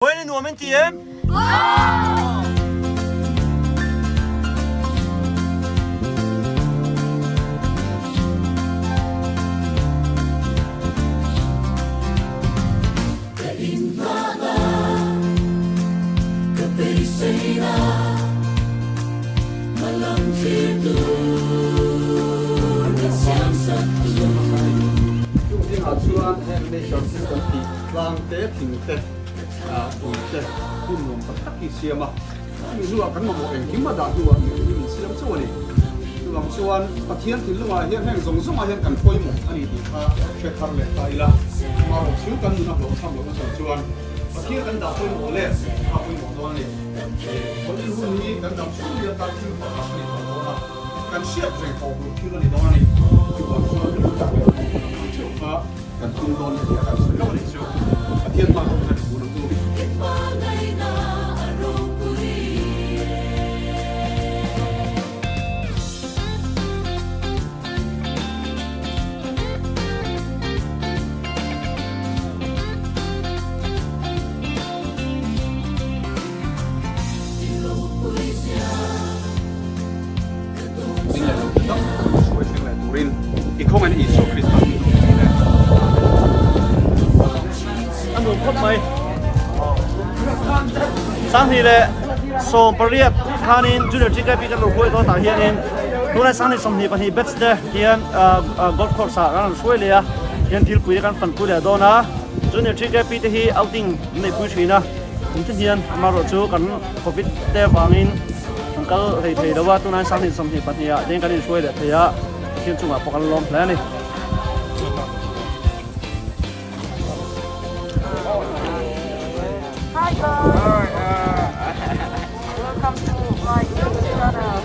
Vawiin i nuam in ti em? Ka inhmahna, ka beiseina, hmalam thlir tur min siamsak tu. Chung zingah chuan heng nature thil kan tih tlang te thing te ui te hun nuam tak tak hi siam a, chumi hnuah kan mamawh engkim a dah hnuah mihring hi min siam chauh a ni. Chuvang chuan Pathian thinlungah hian heng zawng zawngah hian kan pawimawh a ni tih kha hre thar leh ta ila, amaherawh chu kan nun a hlawhchham loh nachang chuan Pathian kan dah pawimawh leh kha pawimawh dawn a ni. Vawiin hun hi kan dam chhung nia tan thil pakhat a ni tawh dawn a, kan hriat reng tawh tur thil a ni dawn a ni. Chuvang chuan rilru tak leh hlawhchham ang theuh kha Kan tum dawn leh nia kan sawi lo a nih chu. Pathian hma kawng kha ni bun ang u. Min leh lo te dam tak a hruai thleng leh turin i khawngaihna Isua Krista min rawn ti leh. A nuam khawp mai. Sanghnih leh 18 khanin Junior TKP kan lo hruai dawn tah hianin tunlai sanghnih 22 batch te hian golf course ah kan rawn hruai leh a, hian dilpui te kan fanpui leh dawn a. Junior TKP te hi outing an neihpui thin a, kum tin hian amaherawh chu kan Covid te vangin Kan kal hlei thei lo a, tunah hian sanghnih 22 ah deng kan inhruai leh thei a, Pathian chungah pawh kan lawm hle a ni. Hi guys! Welcome to my YouTube channel.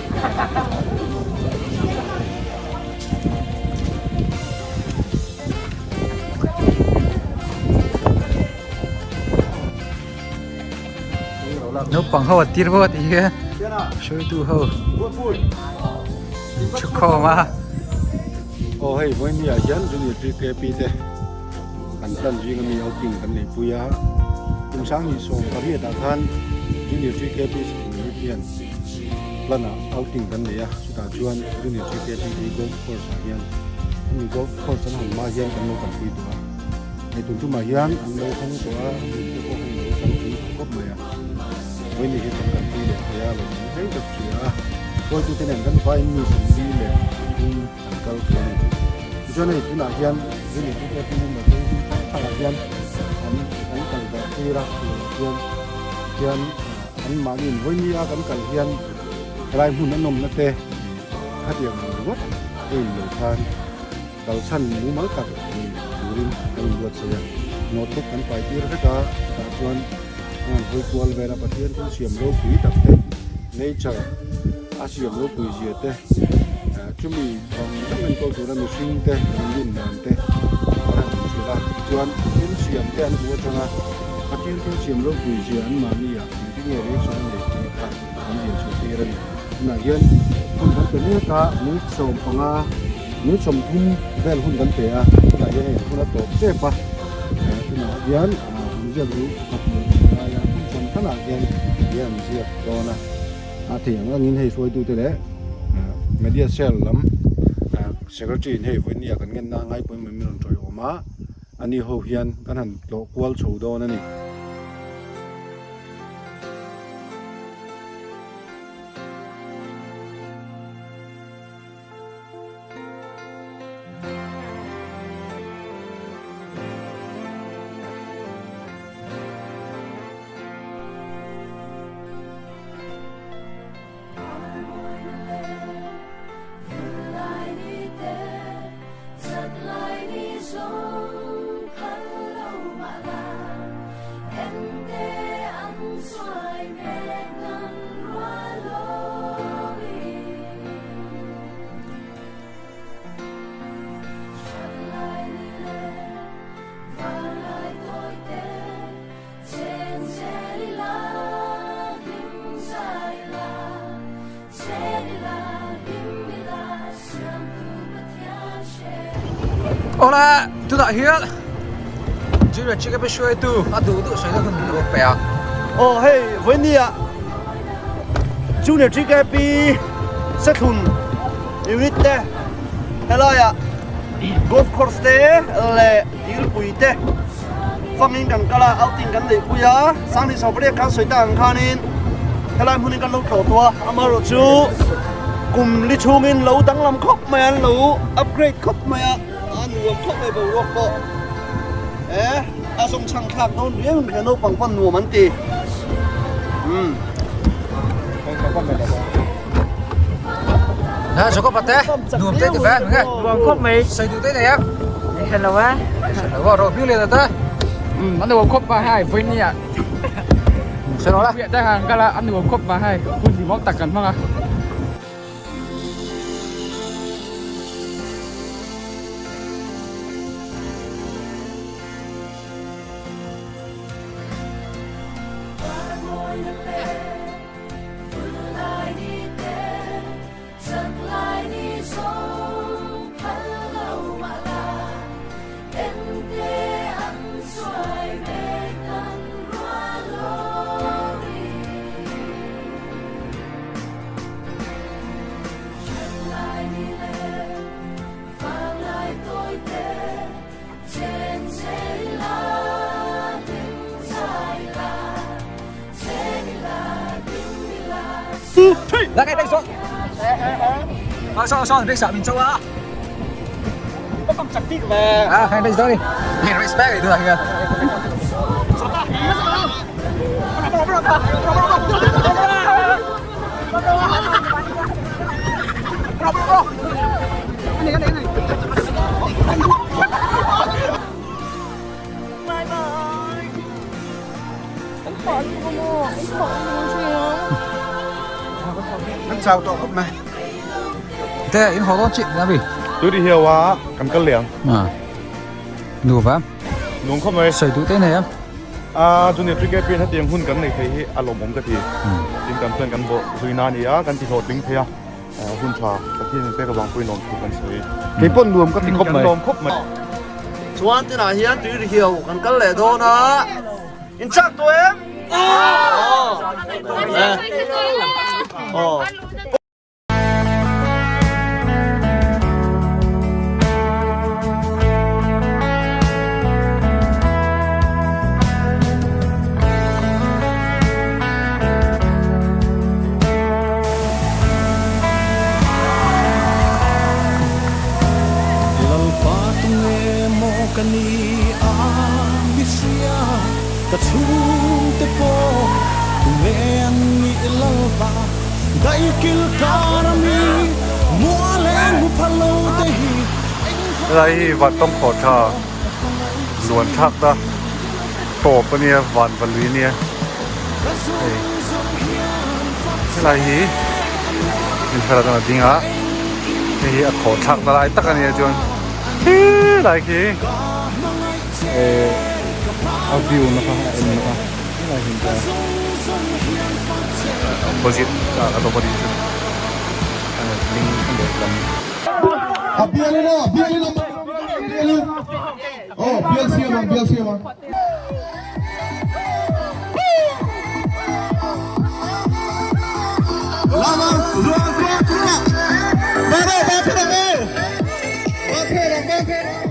Naupang ho a tir bawk a tih hi hruaitu ho thu khawm a. Aw hei vawiin ah hian Junior TKP te kan plan zing ami outing kan nei pui a kum sanghnih 18 ah khan Junior TKP sikul hian plan ah outing kan nei a chutah chuan Junior TKP hi golf course ah hian hemi golf course an han hma hian kan lo kalpui tawh a. Hei tun tumah hian an lo hawng tawh a, a hmun te pawh hei lo kal pui tawh khawp mai a. Vawiin hi kan kalpui leh thei a, lo awm hlei tak si a. Hruaitute nen kan vain mi sawmli leh pathum an kal thei a ni. Tichuan hei tunah hian Junior TKP member te hi hrang hrangah hian an kan kal darh tir a, tunah hian tihian anmahniin vawinia kan kal hian helai hmun a nawmna te khatiang ang ringawt a inlo khan Kalchhan mumal tak nei turin kan inbuatsaih a, notebook kan pai tir vek a, chutah chuan an han hawi kual vel a, Pathian thil siam ropui tak te, nature a siam ropui zia te, chumi dang dang enkawl tura mihring te an rin dan te an han inhrilh a, tichuan thil siam te an hmuh atanga Pathian thil siam ropui zia anmahni ah engtin nge reaction a neih tih kha an zir chhuah tir a ni. Tunah hian hun kan pe mek a, minute 15, minute 30 vel hun kan pe a, tunah hian hei hun a tawp tep a, tunah hian an ziak duh pakhat leh an ngai a, hun hran hranah hian hian an ziak dawn a, a thei ang angin hei hruaitute leh media cell lam secretary in hei vawinia kan ngenna a ngaipawimawh min rawn tawiawm a, ani ho hian kan han tlawh kual chho dawn a ni. Awle tunah hian. Junior TKP hruaitu a duh duh sawi na hun min lo pe a. Aw hei vawinia Junior TKP Sethlun unit te helaiah golf course te leh dilpui te fangin kan kal a outing kan neih pui a Sanghnih Sawpariat khan sawi tak ang khanin helai hmunin kan lo tlawh tawh a amaherawhchu kum li chhungin lo danglam khawp mai a an lo upgrade khawp mai a a nuam khawp mai boruak pawh e a zawng chhang thlak dawn riau in hria naupang pawn nuam an ti umm. Nè, số có bật thế, nuông thế thì về, nghe. Nuam khawp mai. Xây đủ thế này á. Hre lo a. Hre lo a, rồi biết liền rồi thế. An nuam khawp mai hai vawiin ah Hre lo la. Piah te han kal a an nuam khawp mai hai hun hlimawm tak kan hmang a. Là cái đây xuống. Ờ, sao sao đây sợ mình châu á. À, hai đây xuống đi. Nghe respect thì được kìa. An chau tawh khawp mai. Thế in haw dawn chi na bi. Tui ti hiau a kan kal leh ang. À. Nuam a. Nuam khawp mai. Sawi duh te nei a. A junior cricket pin hetiang hun kan nei thei hi a lawmawm ka ti. Tin kan chuan kan bawh zui na a ni a, kan ti hlawhtling thei a. Hun tha Pathian in pek avang pawhin lawmthu kan sawi. Kei pawh nuam ka ti khawp mai. Kan lawm khawp mai. Chuan tinah hian tui ri hiau kan kal leh dawn a. In chak tawh em? Aw. Aw. Lalpa tunge maw ka ni a mi hria ka chhungte pawh tunge an nih Lalpa daikil kar a mi mua leh hmu pha lo te hi Helai hi Vantawng khawh tha luan thlak ta tawp a nia van va lui a nia hei helai hi inher atang a ding a hei hi a khawh thlak na lai tak a nia chuan khilai khi eh a view na kha a en na kha helai hi opposite ah a tawp a ding chu a ding a lehlam. A bial in aw, bial in bial in. Aw, bial siam ang, bial siam ang. Lama, zuang, zuang, zuang. Ba ba, ba thera ang aw. Ba thera ang, ba thera ang.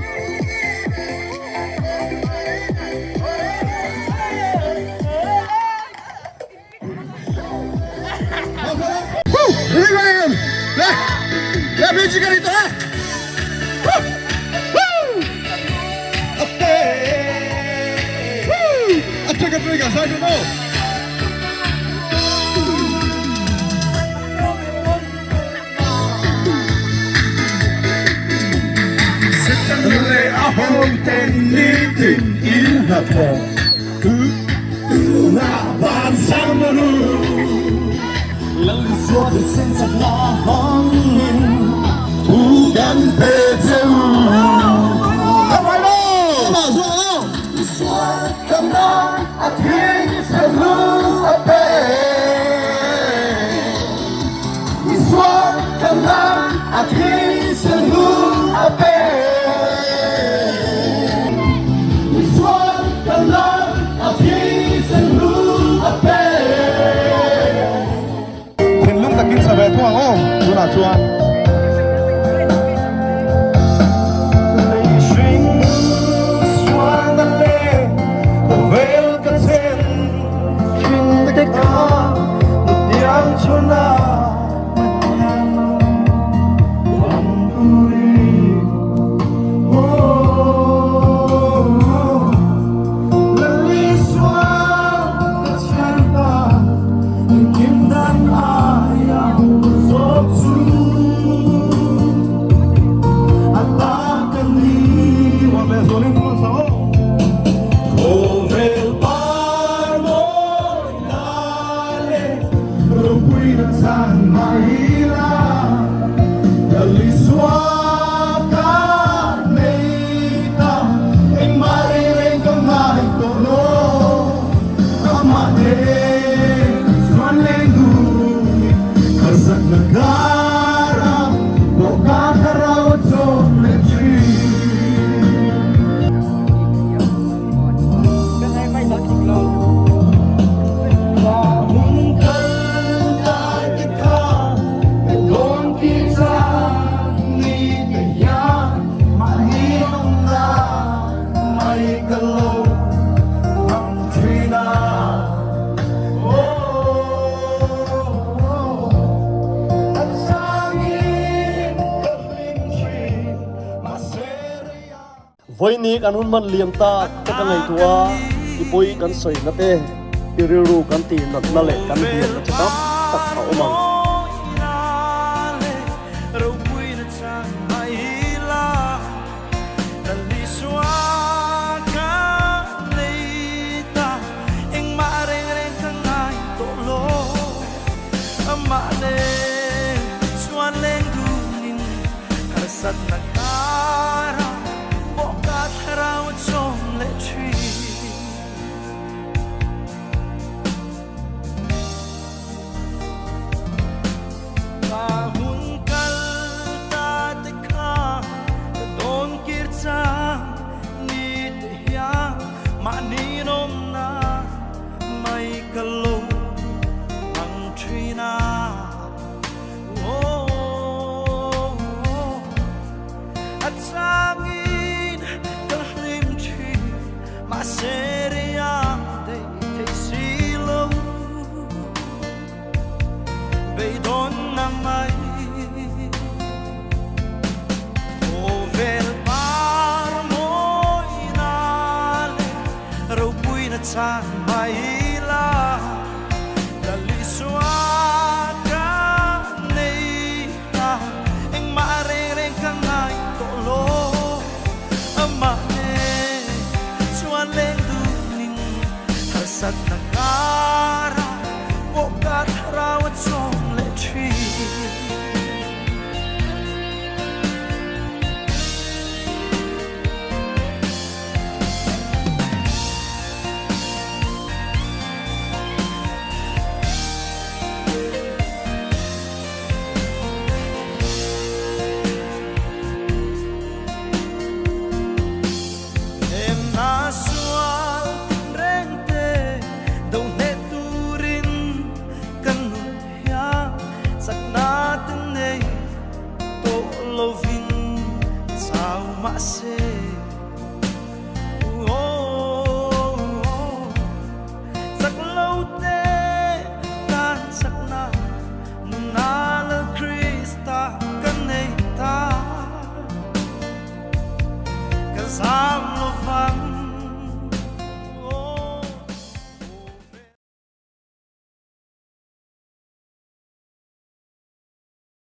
Vawiini kan hun man liam ta te ka ngaihtuah a, i pawi kan sawi na te, i rilru kan tih natna leh kan hliamna che tam tak a awm ang.